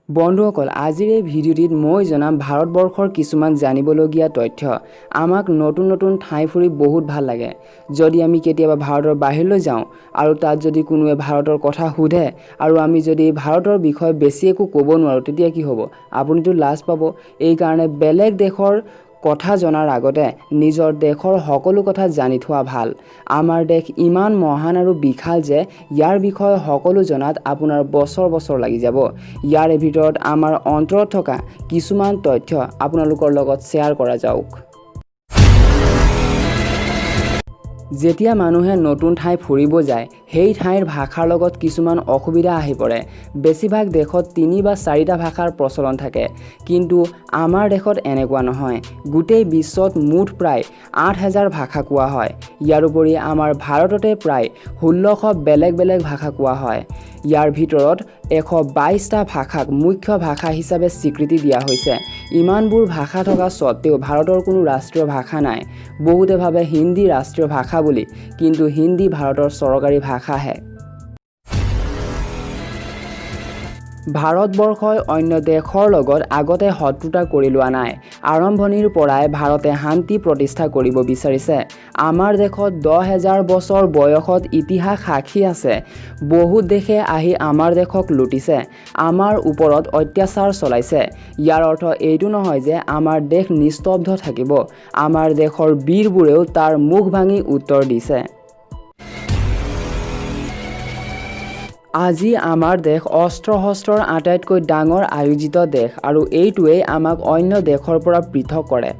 বন্ধুসকল, আজিৰ এই ভিডিঅ'টিত মই জনাম ভাৰতবৰ্ষৰ কিছুমান জানিবলগীয়া তথ্য। আমাক নতুন নতুন ঠাই ফুৰি বহুত ভাল লাগে। যদি আমি কেতিয়াবা ভাৰতৰ বাহিৰলৈ যাওঁ আৰু তাত যদি কোনোৱে ভাৰতৰ কথা সোধে আৰু আমি যদি ভাৰতৰ বিষয়ে বেছি একো ক'ব নোৱাৰোঁ, তেতিয়া কি হ'ব? আপুনিতো লাজ পাব। এইকাৰণে বেলেগ দেশৰ কথা জনাৰ আগতে নিজৰ দেশৰ সকলো কথা জানি থোৱা ভাল। আমাৰ দেশ ইমান মহান আৰু বিশাল যে ইয়াৰ বিষয়ে সকলো জনাত আপোনাৰ বছৰ বছৰ লাগি যাব। ইয়াৰে ভিতৰত আমাৰ অন্তৰত থকা কিছুমান তথ্য আপোনালোকৰ লগত শ্বেয়াৰ কৰা যাওক। যেতিয়া মানুহে নতুন ঠাই ফুৰিব যায়, সেই ঠাইৰ ভাষাৰ লগত কিছুমান অসুবিধা আহি পৰে। বেছিভাগ দেশত তিনি বা চাৰিটা ভাষাৰ প্ৰচলন থাকে, কিন্তু আমাৰ দেশত এনেকুৱা নহয়। গোটেই বিশ্বত মুঠ প্ৰায় 8000 ভাষা কোৱা হয়। ইয়াৰোপৰি আমাৰ ভাৰততে প্ৰায় 1600 বেলেগ বেলেগ ভাষা কোৱা হয়। ইয়াৰ ভিতৰত 122টা ভাষাক মুখ্য ভাষা হিচাপে স্বীকৃতি দিয়া হৈছে। ইমানবোৰ ভাষা থকা স্বত্তেও ভাৰতৰ কোনো ৰাষ্ট্ৰীয় ভাষা নাই। বহুতে ভাবে হিন্দী ৰাষ্ট্ৰীয় ভাষা বুলি, কিন্তু হিন্দী ভাৰতৰ চৰকাৰী ভাষাহে। ভাৰতবৰ্ষই অন্য দেশৰ লগত আগতে শত্ৰুতা কৰি লোৱা নাই। আৰম্ভণিৰ পৰাই ভাৰতে শান্তি প্ৰতিষ্ঠা কৰিব বিচাৰিছে। আমাৰ দেশত 10,000 বছৰ বয়সত ইতিহাস সাক্ষী আছে। বহুত দেশে আহি আমাৰ দেশক লুটিছে, আমাৰ ওপৰত অত্যাচাৰ চলাইছে। ইয়াৰ অৰ্থ এইটো নহয় যে আমাৰ দেশ নিস্তব্ধ থাকিব। আমাৰ দেশৰ বীৰবোৰেও তাৰ মুখ ভাঙি উত্তৰ দিছে। আজি আমাৰ দেশ অস্ত্ৰ-শস্ত্ৰৰ আটাইতকৈ ডাঙৰ আয়োজিত দেশ আৰু এইটোৱেই আমাক অন্য দেশৰ পৰা পৃথক কৰে।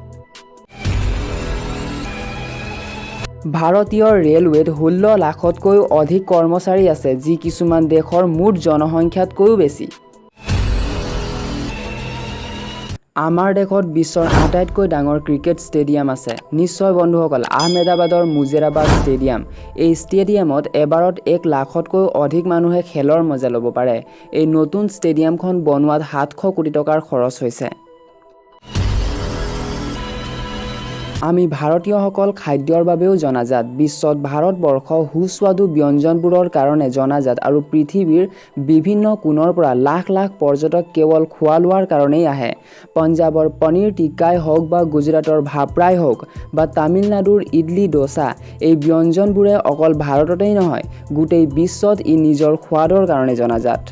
ভাৰতীয় ৰেলৱেত 16 লাখতকৈও অধিক কৰ্মচাৰী আছে, যি কিছুমান দেশৰ মুঠ জনসংখ্যাতকৈও বেছি। আমাৰ দেশত বিশ্বৰ আটাইতকৈ ডাঙৰ ক্ৰিকেট ষ্টেডিয়াম আছে। নিশ্চয় বন্ধুসকল, আহমেদাবাদৰ মোটেৰাবাদ ষ্টেডিয়াম। এই ষ্টেডিয়ামত এবাৰত 1 লাখতকৈও অধিক মানুহে খেলৰ মজা ল'ব পাৰে। এই নতুন ষ্টেডিয়ামখন বনোৱাত 700 কোটি টকাৰ খৰচ হৈছে। আমি ভাৰতীয়সকল খাদ্যৰ বাবেও জনাজাত। বিশ্বত ভাৰতবৰ্ষ সুস্বাদু ব্যঞ্জনবোৰৰ কাৰণে জনাজাত আৰু পৃথিৱীৰ বিভিন্ন কোণৰ পৰা লাখ লাখ পৰ্যটক কেৱল খোৱা-লোৱাৰ কাৰণেই আহে। পঞ্জাৱৰ পনীৰ টিক্কাই হওক বা গুজৰাটৰ ফাফৰাই হওক বা তামিলনাডুৰ ইডলি ডোছা, এই ব্যঞ্জনবোৰে অকল ভাৰততেই নহয়, গোটেই বিশ্বত ই নিজৰ সোৱাদৰ কাৰণে জনাজাত।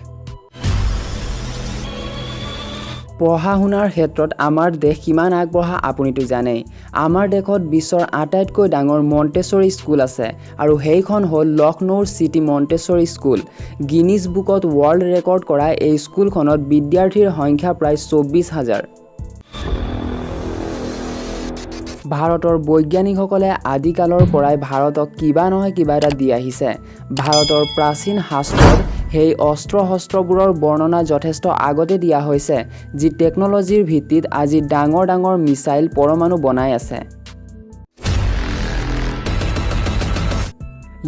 পঢ়া-শুনাৰ ক্ষেত্ৰত আমাৰ দেশ কিমান আগবঢ়া আপুনিতো জানেই। আমাৰ দেশত বিশ্বৰ আটাইতকৈ ডাঙৰ মণ্টেছৰী স্কুল আছে আৰু সেইখন হ'ল লক্ষ্ণৌৰ চিটি মণ্টেছৰী স্কুল। গিনিজ বুকত ৱৰ্ল্ড ৰেকৰ্ড কৰা এই স্কুলখনত বিদ্যাৰ্থীৰ সংখ্যা প্ৰায় 24,000। ভাৰতৰ বৈজ্ঞানিকসকলে আদিকালৰ পৰাই ভাৰতক কিবা নহয় কিবা এটা দি আহিছে। ভাৰতৰ প্ৰাচীন শাস্ত্ৰত সেই অস্ত্ৰ-শস্ত্ৰবোৰৰ বৰ্ণনা যথেষ্ট আগতে দিয়া হৈছে, যি টেকনলজিৰ ভিত্তিত আজি ডাঙৰ ডাঙৰ মিছাইল, পৰমাণু বনাই আছে।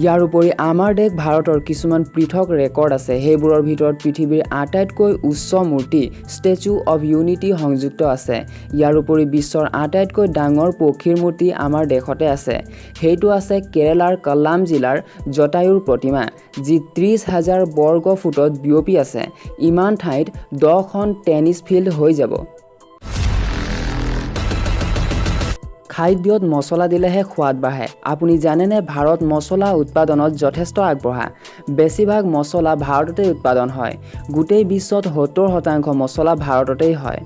ইয়াৰোপৰি আমাৰ দেশ ভাৰতৰ কিছুমান পৃথক ৰেকৰ্ড আছে। সেইবোৰৰ ভিতৰত পৃথিৱীৰ আটাইতকৈ উচ্চ মূৰ্তি ষ্টেচু অৱ ইউনিটি সংযুক্ত আছে। ইয়াৰোপৰি বিশ্বৰ আটাইতকৈ ডাঙৰ পক্ষীৰ মূৰ্তি আমাৰ দেশতে আছে। সেইটো আছে কেৰালাৰ কল্লাম জিলাৰ জটায়ুৰ প্ৰতিমা, যি 30,000 বৰ্গ ফুটত বিয়পি আছে। ইমান ঠাইত 10খন টেনিছ ফিল্ড হৈ যাব। খাদ্যত মছলা দিলেহে সোৱাদ বাঢ়ে। আপুনি জানেনে ভাৰত মছলা উৎপাদনত যথেষ্ট আগবঢ়া। বেছিভাগ মছলা ভাৰততেই উৎপাদন হয়। গোটেই বিশ্বত 70% মছলা ভাৰততেই হয়।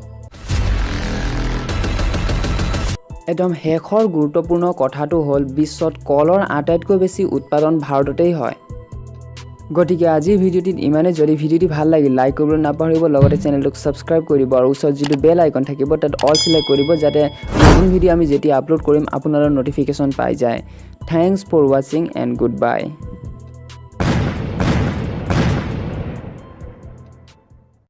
একদম শেষৰ গুৰুত্বপূৰ্ণ কথাটো হ'ল, বিশ্বত কলৰ আটাইতকৈ বেছি উৎপাদন ভাৰততেই হয়। গতিকে আজিৰ ভিডিঅ'টিত ইমানেই। যদি ভিডিঅ'টি ভাল লাগিল, লাইক কৰিবলৈ নাপাহৰিব। লগতে চেনেলটোক ছাবস্ক্ৰাইব কৰিব আৰু ওচৰত যিটো বেল আইকন থাকিব, তাত অল চিলেক্ট কৰিব, যাতে নতুন ভিডিঅ' আমি যেতিয়া আপলোড কৰিম, আপোনালোকৰ ন'টিফিকেশ্যন পাই যায়। Thanks for watching and good bye.